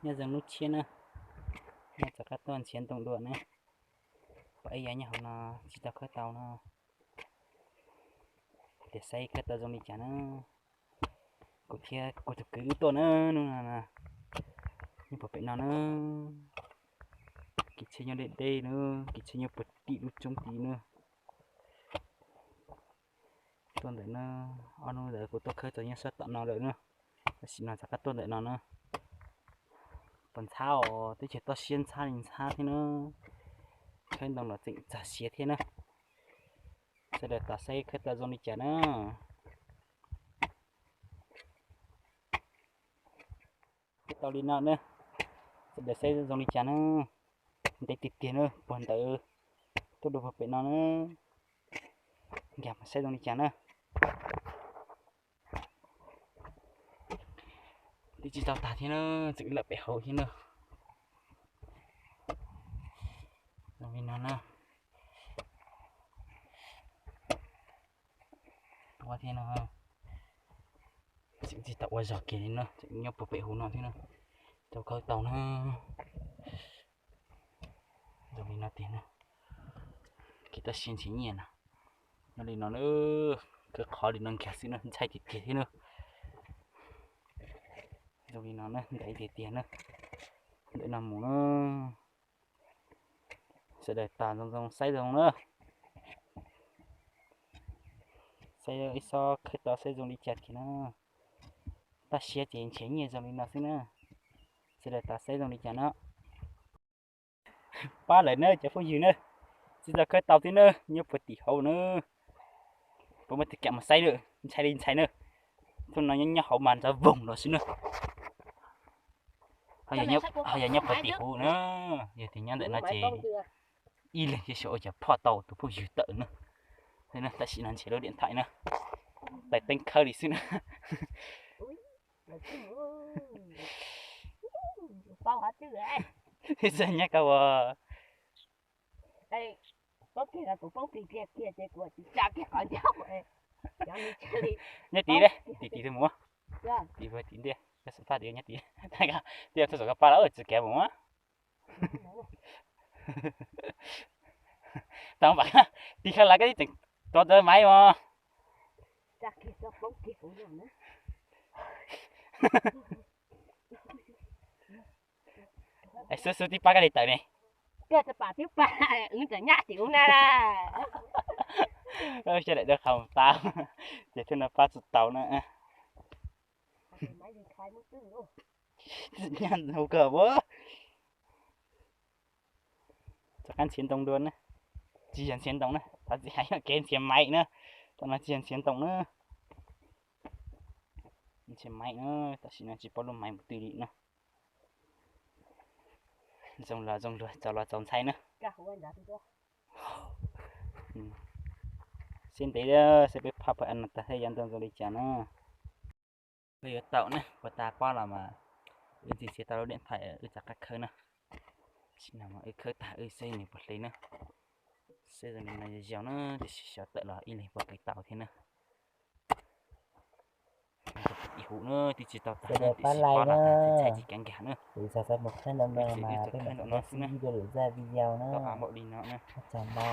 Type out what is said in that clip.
Nyob zoo hnub tshiab na, nyob rov qab tuaj nrhiav ntoo dua na. Pom ib yam nyob hauv no tsis tau khawb tau no, tias saib khawb tau zoo li cas na. Kuv thiab kuv tus kwv wb tuaj na, hnub no nyob puag pem no na. Kev tsheb nyob deb deb na, kev tsheb nyob puag tim lub roob tid na. Tuaj ntawm no, ob hnub ntawd kuv tuaj khawb tau nyob sab tom no lawm na, tam sim no rov qab tuaj ntawm no na. Pos ntxhab os, teb chaws toj siab ntxhab li ntxhab thiab na. Khawb ntoo los tseem txog siav thiab na. Sawv daws tos saib khawb tau zoo li cas na. Khawb tau li no na, sawv daws saib zoo li cas na. Ntev tiag tiag na, puag ntawd tuaj dua puag pem no na. Nkag mus saib zoo li cas na. Twb tsis tau tag thiab na, tseem lawm pem hauv thiab na. Zoo li no na. Tua thiab no, tseem tsis tau ua zog kiag li no, tseem nyob puag pem hauv no thiab na. Tau khawb tau na. Zoo li no tiag na, kev toj siab nrhiav nyiaj na. Nyob li no na, khawb qhov li no nkag xwb na, ntshai tiag tiag thiab na. Zoo li no na, ntev tiag tiag na. Ntawm no mus na, sawv daws tos zoo zoo saib zoo na. Saib ib xob khawb tau saib zoo li cas tiag na. Toj siab ces nrhiav nyiaj zoo li no xwb na. Sawv daws tos saib zoo li cas no. Pab lawm na cov phooj ywg na, tsis tau khawb tau thiab na, nyob puag tim hauv na. Puas muaj tus kam mus saib na, ntshai li ntshai na. Thaum no nyob nyob hauv mas nrov voog los xwb na. Ho yog nyob puag tim hauv na, yog tias nyob ntawm no ces ib leeg thiaj xyov ua cas phoj tau tus phooj ywg tawm na. Tam sim no nrhiav lub điện thoại na, tais teeb khawb li xwb na. Txog nyob koj ua nyob tid, tim tid mus, tim tid mus, tim tim mus, tim tim ntiaj, koj xav paj tim nyob tid, tim txog koj paj los tsis kev mus. Tau pam, tim khaws lawv koj tseem tuav ntawv maiv os. Xub xub tib pab koj li tawm ne. Sawv daws dawb qhov mus tau, ces thiaj no pab tsis tau na. Nyaj hu kawg ua. Rov qab nrhiav ntoo dua na. Tsis yog nrhiav ntoo na, thov txim hais yog kev nrhiav maiv na. Tam no tsis yog nrhiav ntoo na, nrhiav maiv na. Tam sim no tsis paub lub maiv mus twg li no. Zoo los zoo luag, txaus los txaus ntshai na. Seb ntev, seb peb phaj pawg a no tag thiab yuav ntoo zoo li cas na. Peb yuav tau ne, puas tas pob los mas wb ntxiv txiav tau lub điện thoại wb rov qab khawb na. Tam sim no mas wb khawb tag wb seb nws puas hle na. Seb zoo li no yog zoo na, tiam sis xyov tawm los ib leeg puas pib tau thiab na. Ib huv na, twb tsis tau tag na, tiam sis pob los tag tsis ntshai tsis kev nkag na. Wb khawb ntawm no xwb na. Tau npaum li no na. Txog no.